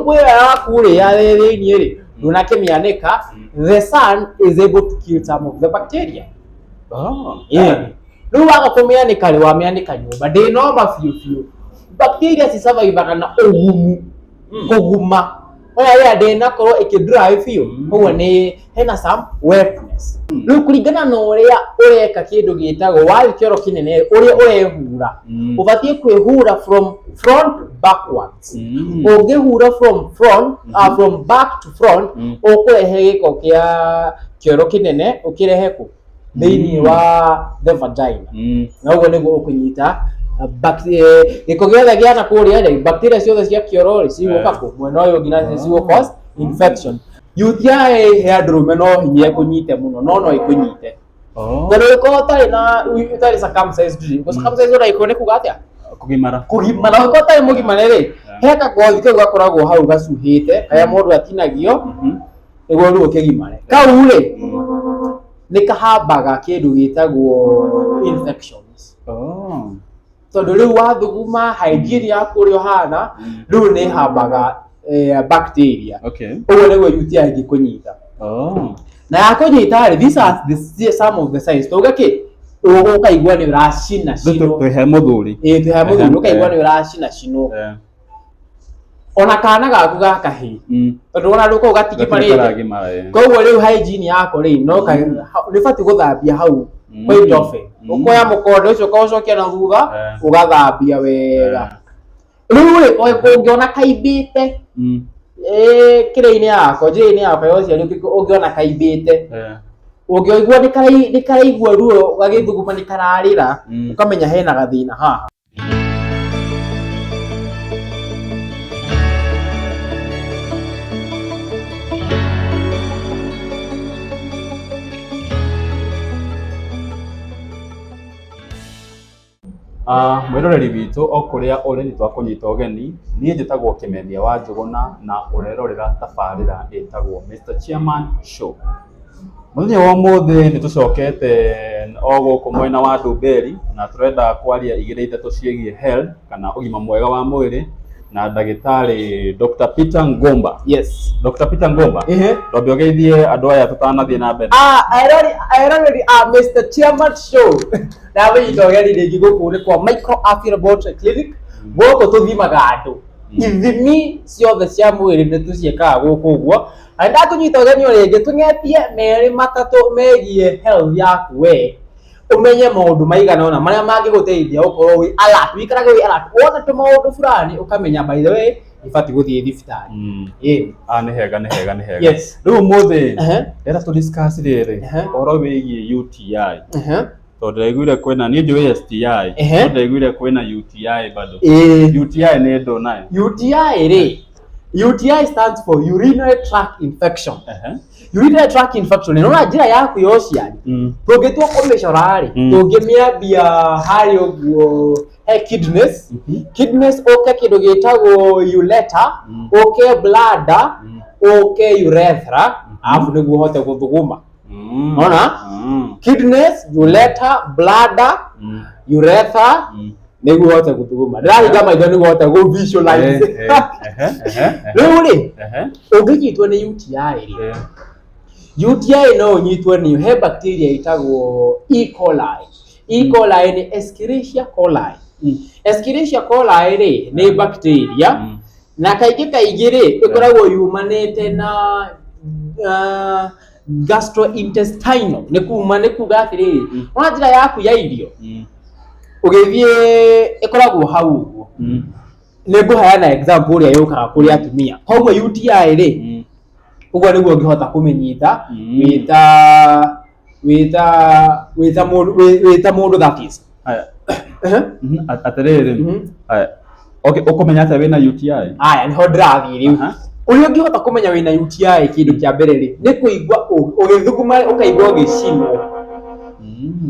Nguo ĩyo yaku rĩ ya thĩiniĩ rĩ, ndũnakĩmĩanĩka, the sun is able to kill some of the bacteria. Oh. Yeah. Rĩu waga kũmĩanĩka rĩ, wamĩanĩka nyũmba ndĩnoma biũ biũ, bacteria cisurvivaga na ũgumu. Kũguma oya ĩrĩa ndĩnakorwo ĩkĩ dry biũ. Koguo nĩ hena some wetness. Rĩu kũringana na ũrĩa ũreka kĩndũ gĩtagwo wathiĩ kĩoro kĩnene, ũrĩa ũrehura, ũbatiĩ kwĩhura from front backwards. Ũngĩhura from front, from back to front, ũkũrehe gĩko kĩa kĩoro kĩnene ũkĩrehe kũ thĩinĩ wa the vagina. Na ũguo nĩguo ũkũnyita gĩko gĩothe gĩa na kũrĩa rĩ, bacteria ciothe cia kĩoro rĩ, cigũka kũ mwena ũyũ ũngĩ na cigũ cause infection. UTI he andũ arũme no hinya ĩkũnyite mũno, no ĩkũnyite. Oh. Tondũ ũngĩkorwo ũtarĩ na ũtarĩ circumcised rĩ, circumcised ũraikwo nĩ kuga atĩa? Kũgimara. Kũgimara. Ũngĩkorwo ũtarĩ mũgimare rĩ, he kagothi kau gakoragwo hau gacuhĩte karĩa mũndũ atinagio nĩguo rĩu ũkĩgimare. Kau rĩ, nĩ kahambaga kĩndũ gĩtagwo infections. Oh. Tondũ rĩu wathuguma, hygiene yaku ũrĩa ũhana, rĩu nĩ ĩhambaga bacteria. Ũguo nĩguo UTI ĩngĩkũnyita. Oh. Na yakũnyita rĩ, these are the, some of the signs. Tuge kĩ, ũkaigua nĩ ũracina cinwo. Twĩhe mũthuri. Ĩĩ, twĩhe mũthuri, ũkaigua nĩ ũracina cinwo. Ona kana gaku ga kahĩĩ. Tondũ ona rĩu kau gatigimarĩte. Karagimara. Eh. Koguo rĩu hygiene yako rĩ, no nĩ batiĩ gũthambia hau quite often. Ũkoya mũkonde ũcio ũkaũcokia na thutha, ũgathambia wega. Rĩu rĩ, ũngĩona kaimbĩte kĩrĩa-inĩ yako, njĩra-inĩ yako ya ũciari, ũngĩona kaimbĩte, ũngĩigua nĩ karaigua ruo gagĩthuguma, nĩ kararĩra, ũkamenya hena gathĩna haha. Ah, mwĩroreri witũ o kũrĩa ũrĩ, nĩ twakũnyita ũgeni. Niĩ njĩtagwo Kĩmemia wa Njũgũna na ũrerorera tabarĩra ĩtagwo Mr Chairman Show. Mũthenya wa ũmũthĩ nĩ tũcokete o gũkũ mwena wa Ndumberi na tũrenda kwaria igĩrĩ ithatũ ciĩgiĩ health kana ũgima mwega wa mwĩrĩ na ndagĩtarĩ Dr. Peter Ngumba. Yes. Dr. Peter Ngumba, Ehe. twambe ũgeithie andũ aya tũtanathiĩ na mbere. Ah, eroreri a Mr Chairman Show. Ndamũnyita ũgeni rĩngĩ gũkũ nĩ kwa Micro Afya Laboratory Clinic. Gũkũ tũthimaga andũ. Ithimi ciothe cia mwĩrĩ nĩ tũciĩkaga gũkũ ũguo. Na ndakũnyita ũgeni o rĩngĩ tũng'etie merĩ matatũ megiĩ health yaku we. Ũmenye maũndũ maigana ũna marĩa mangĩgũteithia gũkorwo wĩ alert, wĩikarage wĩ alert. Wona tũmaũndũ fulani ũkamenya, by the way, ibatiĩ gũthiĩ thibitarĩ. Ĩĩ. Ah, nĩ hega, nĩ hega, nĩ hega. Yes. Rĩu ũmũthĩ ndĩrenda tũ discuss rĩrĩ ũhoro wĩgiĩ UTI. Tondũ ndĩraiguire kwĩna, niĩ njũĩ STI, no ndĩraiguire kwĩna UTI bado. UTI nĩ ndũ nayo? UTI rĩ, UTI stands for urinary tract infection. Urinary tract infection, nĩ ũrona njĩra yaku ya ũciari, tũngĩtua kũmĩcora rĩ, tũngĩmĩambia harĩa ũguo he kidneys, kidneys ũke kĩndũ gĩtagwo ureter, ũke bladder, ũke urethra, arabu nĩguo ũhote gũthuguma. Ona? Kidneys, ureter, bladder, urethra, nĩguo ũhote gũthuguma. Ndĩrahinga maitho nĩguo ũhote gũ visualize. Rĩu rĩ, ũngĩnyitwo nĩ UTI rĩ, UTI no ũnyitwo nĩ he bacteria ĩtagwo E. coli. E. coli nĩ Escherichia coli. Escherichia coli rĩ, nĩ bacteria, na kaingĩ kaingĩ rĩ, ĩkoragwo yumanĩte na gastrointestinal. Nĩ kuma, nĩ kuga atĩrĩrĩ, ona njĩra yaku ya irio ũgĩthiĩ ĩkoragwo hau ũguo. Nĩ ngũheana example ũrĩa yũkaga kũrĩ atumia. Koguo UTI rĩ, ũguo nĩguo ũngĩhota kũmĩnyita wĩta mũndũ that is. Haya. Atĩrĩrĩ. Haya. Okay, ũkũmenya atĩa wĩna UTI? Aya, nĩho ndĩrathiĩ rĩu. Ũrĩa ũngĩhota kũmenya wĩna UTI, kĩndũ kĩa mbere rĩ, nĩ kũigua ũgĩthuguma ũkaigua ũgĩcinwo.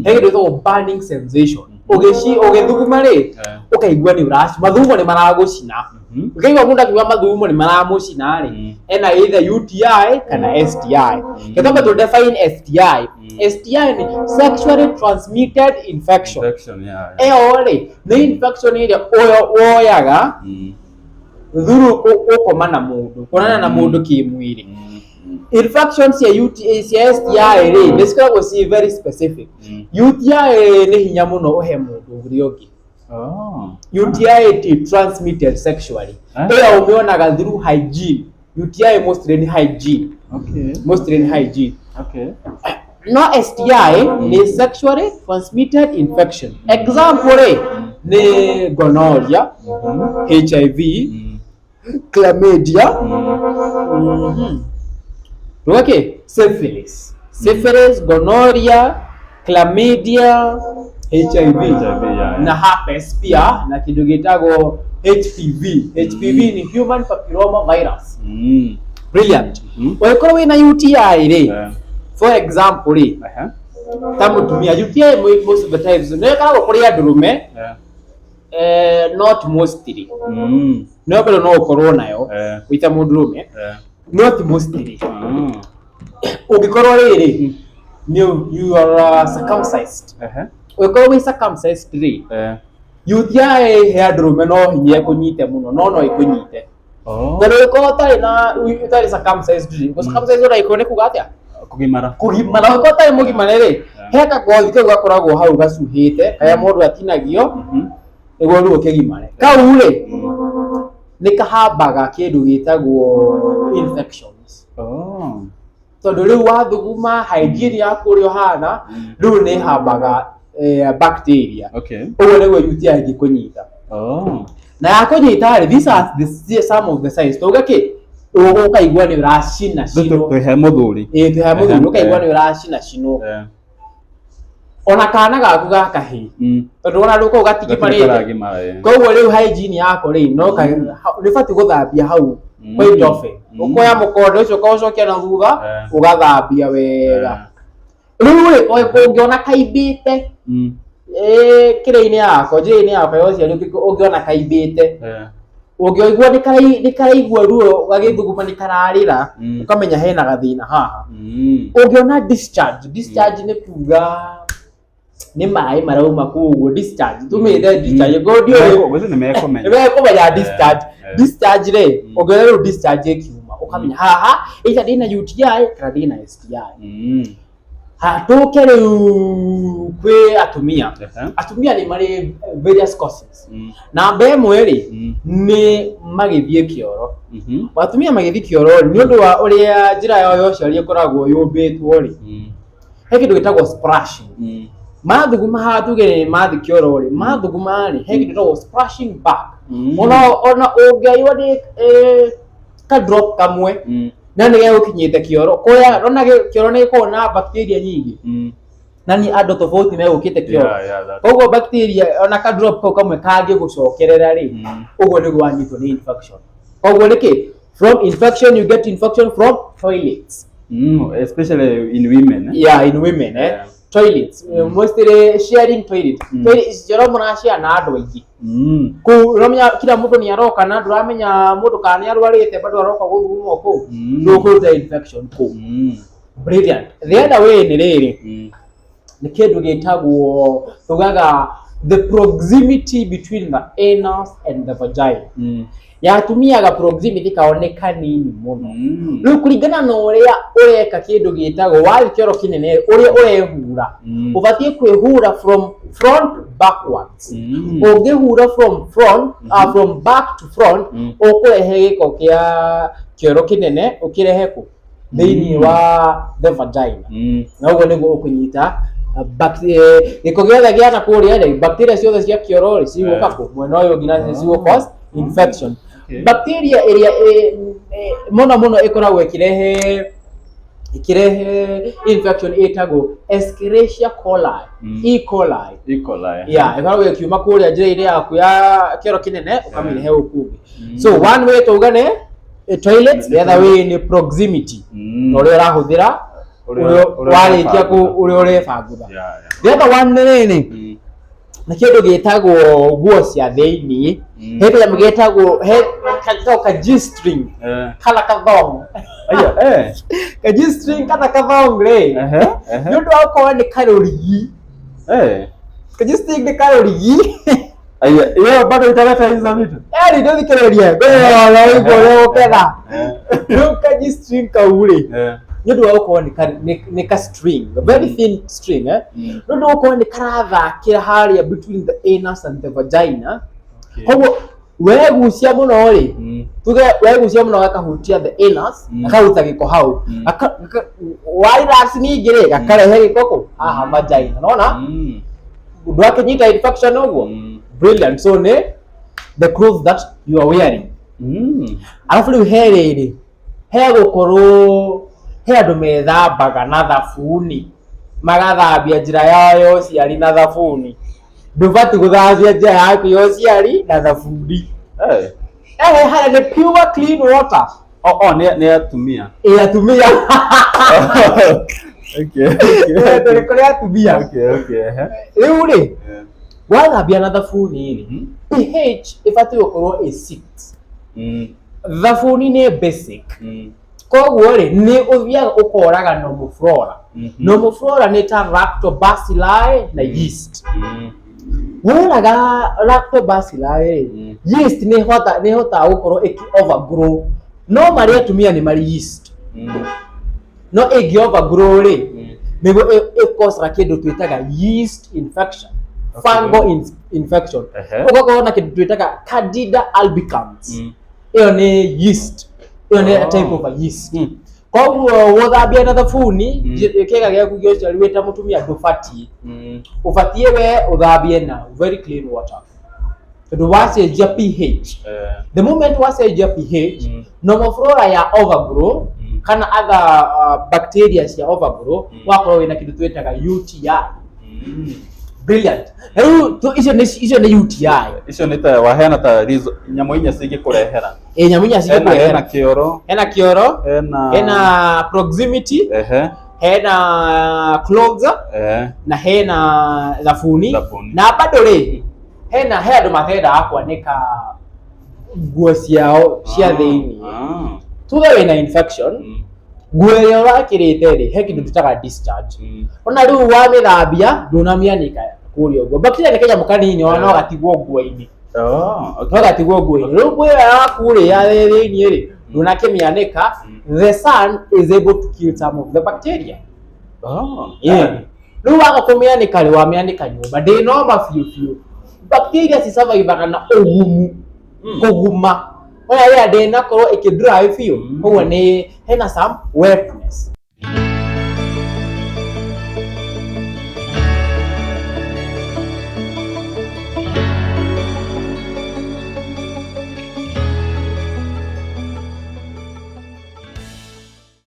He kĩndũ gĩtagwo burning sensation. Ũgĩthuguma rĩ, ũkaigua nĩ ũraci, mathugumo nĩ maragũcina. Ũkaigua mũndũ akiuga mathugumo nĩ maramũcina rĩ, ena either UTI kana STI. Reke twambe tũ define STI. STI nĩ sexually transmitted infection. Infection, yeah. Ĩyo rĩ, nĩ infection ĩrĩa woyaga Through gũkoma na mũndũ, kuonana na mũndũ kĩmwĩrĩ. Infection cia UTI, cia STI rĩ, nĩ cikoragwo ci very specific. UTI nĩ hinya mũno ũhe mũndũ ũrĩa ũngĩ. Oh. UTI ti transmitted sexually. Eh? Ĩyo ũmĩonaga through hygiene. UTI mostly nĩ hygiene. Mostly nĩ hygiene. No STI nĩ sexually transmitted infection. Example rĩ nĩ gonorrhea, HIV, chlamydia, Tuweke syphilis. Syphilis, gonorrhea, chlamydia, HIV, HIV, yeah. na herpes pia na kindu gitagwo HPV. HPV ni human papilloma virus. Brilliant. Ũngĩkorwo wĩna UTI rĩ, for example rĩ, ta mũtumia UTI most of the times nĩ ĩkoragwo kũrĩ andũrũme, not mostly. No bado no ũkorwo nayo wĩ ta mũndũrũme, not mostly. Ũngĩkorwo rĩrĩ nĩ you are circumcised, ũngĩkorwo wĩ circumcised rĩ, UTI he andũrũme no hinya ĩkũnyite mũno, no no ĩkũnyite. Oh. Tondũ ũngĩkorwo ũtarĩ na ũtarĩ circumcised rĩ, gũ circumcised ũraikwo nĩ kuga atĩa? Kũgimara. Kũgimara. Ũngĩkorwo ũtarĩ mũgimare rĩ, he kagothi kau gakoragwo hau gacuhĩte karĩa mũndũ atinagio nĩguo rĩu ũkĩgimare. Kau rĩ nĩ kahambaga kĩndũ gĩtagwo infections. Oh. Tondũ rĩu wathuguma hygiene yaku ũrĩa ũhana, rĩu nĩ ĩhambaga bacteria. Ũguo nĩguo UTI ĩngĩkũnyita. Oh. Na yakũnyita rĩ, these are the, some of the signs. Tuge kĩ, ũkaigua nĩ ũracina cinwo. Twĩhe mũthuri. Ĩĩ, twĩhe mũthuri, ũkaigua nĩ ũracina cinwo. Ona kana gaku ga kahĩĩ. Tondũ ona rĩu kau gatigimarĩte. Karagimara. Koguo rĩu hygiene yako rĩ, no nĩ ũbatiĩ gũthambia hau quite often. Ũkoya mũkonde ũcio ũkaũcokia na thutha, ũgathambia wega. Rĩu rĩ, ũngĩona kaimbĩte kĩrĩa-inĩ yako, njĩra-inĩ yako ya ũciari, ũngĩona kaimbĩte, ũngĩigua nĩ karaigua ruo gagĩthuguma nĩ kararĩra, ũkamenya hena gathĩna haha. Ũngĩona discharge, discharge nĩ kuga nĩ maĩ marauma kũu ũguo, discharge tumĩte discharge, ngorwo ndiũĩ Ngwĩciria nĩ mekũmenya. nĩ mekũmenya discharge. Discharge rĩ, ũngĩona rĩu discharge ĩkiuma, ũkamenya haha either ndĩna UTI kana ndĩna STI. Hatũke rĩu kwĩ atumia. Atumia nĩ marĩ various causes. Namba ĩmwe rĩ, nĩ magĩthiĩ kĩoro. Atumia magĩthiĩ kĩoro rĩ, nĩ ũndũ wa ũrĩa njĩra yao ya ũciari ĩkoragwo yũmbĩtwo rĩ, he kĩndũ gĩtagwo splashing. Mathuguma haha, tuge nĩ mathiĩ kĩoro rĩ, mathuguma rĩ, he kĩndũ gĩtagwo splashing back. Ona ũngĩaiywo nĩ ka drop kamwe na nĩ gegũkinyĩte kĩoro kũrĩa, ona kĩoro nĩ gĩkoragwo na bacteria nyingĩ, na nĩ andũ tofauti megũkĩte kĩoro. Yeah, that. Koguo bacteria ona ka drop kau kamwe kangĩgũcokerera rĩ, ũguo nĩguo wanyitwo nĩ infection. Koguo nĩkĩ, from infection you get infection from toilets. Especially in women. Eh? Yeah, in women, eh? Toilets. Mostly sharing toilet. Toilet cioro mũrashare na andũ aingĩ. Kũu ũramenya kila mũndũ nĩ aroka na ndũramenya mũndũ kana nĩ arwarĩte, bado aroka gũthuguma kũu. Ndũkũruta infection kũu. Brilliant. The other way nĩ rĩrĩ, nĩ kĩndũ gĩtagwo, tugaga the proximity between the anus and the vagina. Ya atumia ga proximity kao nĩ kanini mũno. Rĩu kũringana na ũrĩa ũreka kĩndũ gĩtagwo wathiĩ kĩoro kĩnene, ũrĩa ũrehura, ũbatiĩ kwĩhura from front backwards. Ũngĩhura from front, from back to front, ũkũrehe gĩko kĩa kĩoro kĩnene ũkĩrehe kũ thĩinĩ wa the vagina, na ũguo nĩguo ũkũnyita gĩko gĩothe gĩa na kũrĩa rĩ, bacteria ciothe cia kĩoro rĩ, cigũka kũ mwena ũyũ ũngĩ na cigũ cause infection. Bacteria ĩrĩa mũno mũno ĩkoragwo ĩkĩrehe infection ĩtagwo Escherichia coli. E. coli. E. coli. Yeah, ĩkoragwo ĩkiuma kũrĩa njĩra-inĩ yaku ya kĩoro kĩnene ũkamĩrehe gũkũ ũngĩ. So one way tauga nĩ toilet, the other way nĩ proximity, na ũrĩa ũrahũthĩra, Ũrĩa- ũrĩa ũrĩa warĩkia kũ ũrebangutha. ũrĩa ũrebangutha. The other one nĩ rĩrĩ, nĩ kĩndũ gĩtagwo nguo cia thĩiniĩ. He kanyamũ getagwo, he getagwo ka G-string kana kathong. Aya, eh. Ka G-string kana kathong rĩ, Ehe, ehe. nĩ ũndũ wa gũkorwo nĩ karũrigi. Eh. Ka G-string nĩ karũrigi. Aya, hiyo bado italeta hizo vitu. Eri ndũthikĩrĩrie ngũrora ũigua ũrĩa ũketha. Rĩu ka G-string kau rĩ, nĩ ũndũ wa gũkorwo nĩ ka string, a very thin string, eh? Nĩ ũndũ wa gũkorwo nĩ karathakĩra harĩa between the anus and the vagina. Koguo wegucia mũno rĩ, tuge wegucia mũno gakahutia the anus, gakaruta gĩko hau. Wa relax ningĩ rĩ, gakarehe gĩko kũ haha vagina. Nona? Ndwakĩnyita infection ũguo? Brilliant. So nĩ the clothes that you are wearing. Arabu rĩu he rĩrĩ, he gũkorwo he andũ methambaga na thabuni, magathambia njĩra yao ya ũciari na thabuni. Ndũbatiĩ gũthambia njĩra yaku ya ũciari na thabuni. Eh, harĩa nĩ pure clean water. Oh, nĩ atumia. Ĩ atumia. Okay. Tũrĩ kũrĩ atumia. Okay, ehe. Rĩu rĩ, wathambia na thabuni rĩ, pH ĩbatiĩ gũkorwo ĩ 6. Thabuni nĩ basic. Koguo rĩ, nĩ ũthiaga ũkoraga normal flora. Normal flora nĩ ta lactobacilli na yeast. Woraga lactobacilli rĩ, yeast nĩ ĩhotaga gũkorwo ĩkĩ overgrow. No marĩ atumia nĩ marĩ yeast. No ĩngĩ overgrow rĩ, nĩguo ĩkocaga kĩndũ twĩtaga yeast infection. Fungal infection. Ũgakorwo na kĩndũ twĩtaga Candida albicans. Ĩyo nĩ yeast. Ĩyo nĩ a type of a yeast. Koguo gũthambia na thabuni kĩga gĩaku gĩa ũciari wĩ ta mũtumia ndũbatiĩ. Ũbatiĩ we ũthambie na very clean water. Tondũ wacenjia pH. The moment wacenjia pH, normal flora ya overgrow kana other bacteria cia overgrow, wakorwo wĩna kĩndũ twĩtaga UTI. Brilliant. Rĩu icio nĩ UTI. Icio nĩ ta waheana ta nyamũ inya cingĩkũrehera. Ĩ nyamũ inya Hena hena cingĩkũrehera. kĩoro, Hena kĩoro, hena hena proximity, hena clothes, na hena thabuni. Thabuni. Na bado rĩ, he andũ matendaga kwanĩka nguo ciao cia thĩiniĩ. Tuge wĩna infection, nguo ĩrĩa ũrakĩrĩte rĩ, he kĩndũ twĩtaga discharge. Ona rĩu wamĩthambia ndũnamĩanĩka kũrĩa ũguo. Bacteria nĩ kanyamũ kanini ona no gatigwo nguo-inĩ. Oh, okay. No gatigwo nguo-inĩ. Rĩu nguo ĩyo yaku rĩ ya thĩiniĩ rĩ, ndũnakĩmĩanĩka, the sun is able to kill some of the bacteria. Yeah. Rĩu waga kũmĩanĩka rĩ, wamĩanĩka nyũmba ndĩnoma biũ biũ. Bacteria cisurvivaga na ũgumu, kũguma. Ona rĩrĩa ndĩnakorwo ĩkĩ dry biũ, koguo nĩ hena some wetness.